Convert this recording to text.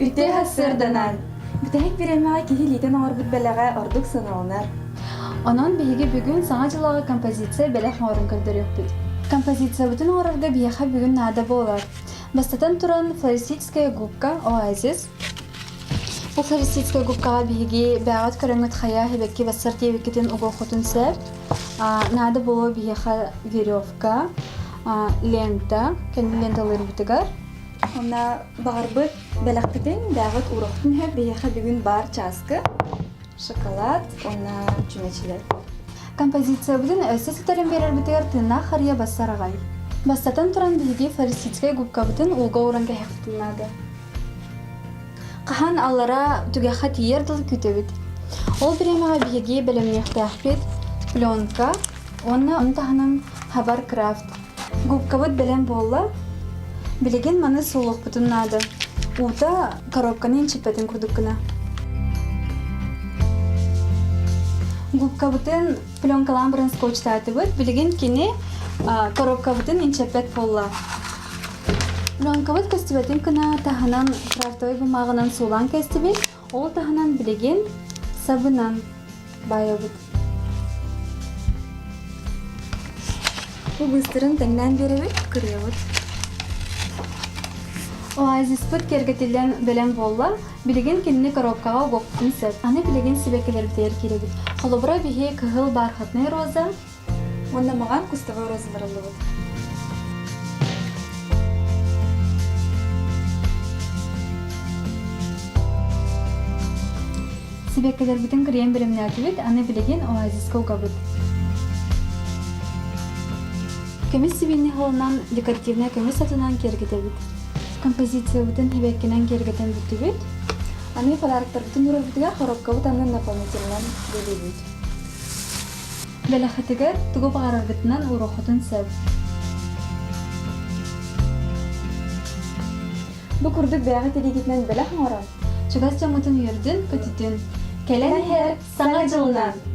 Үтүө сарсыарданан! Бүтэһик бириэмэҕэ киһи илиитин оҥорбут бэлэҕэ ордук сыаналанар. Онон биһиги бүгүн Саҥа дьыллааҕы композиция бэлэх оҥорон көрдөрүөхпүт. Композициябытын оҥорорго биһиэхэ бүгүн наада буолар. Бастатан туран, флористическая губка «Оазис». Бу флористическая губкаҕа биһиги бэйэҕит көрөҥҥүт хайа эбэкки бассар диэбиккитин угуоххутун сөп. Наада буолуо биһиэхэ веревка, лента, кэлин ленталыырбытыгар. Онно баҕарбыт бэлэхпитин бэйэҕит уурахтын иһэ биһиэхэ бүгүн баар чааскы, шоколад уонна чүмэчилэр. Композициябытын өссө ситэрэн биэрэрбитигэр тыыннаах харыйа бассар аҕай. Бастатан туран биһиги флористическай губкабытын ууга ууран кэһиэхпитин наада. Хаһан аллара түгэххэ тиийэр дылы күүтэбит. Ол бириэмэҕэ биһиги бэлэмниэхтээхпит пленка уонна ону таһынан хабар крафт. Губкабыт бэлэм буолла. Билигин маны суулуохпутун наада. Уута коробканы инчиппэтин курдук гына. Губкабытын пленкалаан баран скотчтаатыбыт. Билигин кини коробкабытын инчэппэт буолла. Пленкабыт көстүбэтин гына таһынан крафтовай бумааҕынан суулаан кэстибит. Ол таһынан билигин сабынан баайабыт. Бу быыстарын тэҥнээн биэрэбит, кырыйабыт. Оазиспыт киэргэтиллэн бэлэм буолла. Билигин кинини коробкаҕа угуохпутун сөп. Аны билигин сибэккилэрбитигэр киирэбит. Холобура, биһи кыһыл бархатный роза, Уонна маҕан кустовой розалар ыллыбыт. Сибэккилэрбитин кырыйан бэлэмнээтибит, аны билигин оазиска угабыт. Көмүс сибиинньэ холунан декоративнай көмүс отунан киэргэтэбит. Композициябытын сибэккинэн киэргэтэн бүттүбүт. Аны подароктарбытын уурарбытыгар коробкабыт аннын наполнителынан бэлиэбит. Бэлэххитигэр тугу баҕараргытынан ууруоххутун сөп. Бу курдук бэйэҕит илиигитинэн бэлэх оҥорон, чугас дьоҥҥутун үөрдүн, көтүтүн. Кэлэн иһэр Саҥа дьылынан!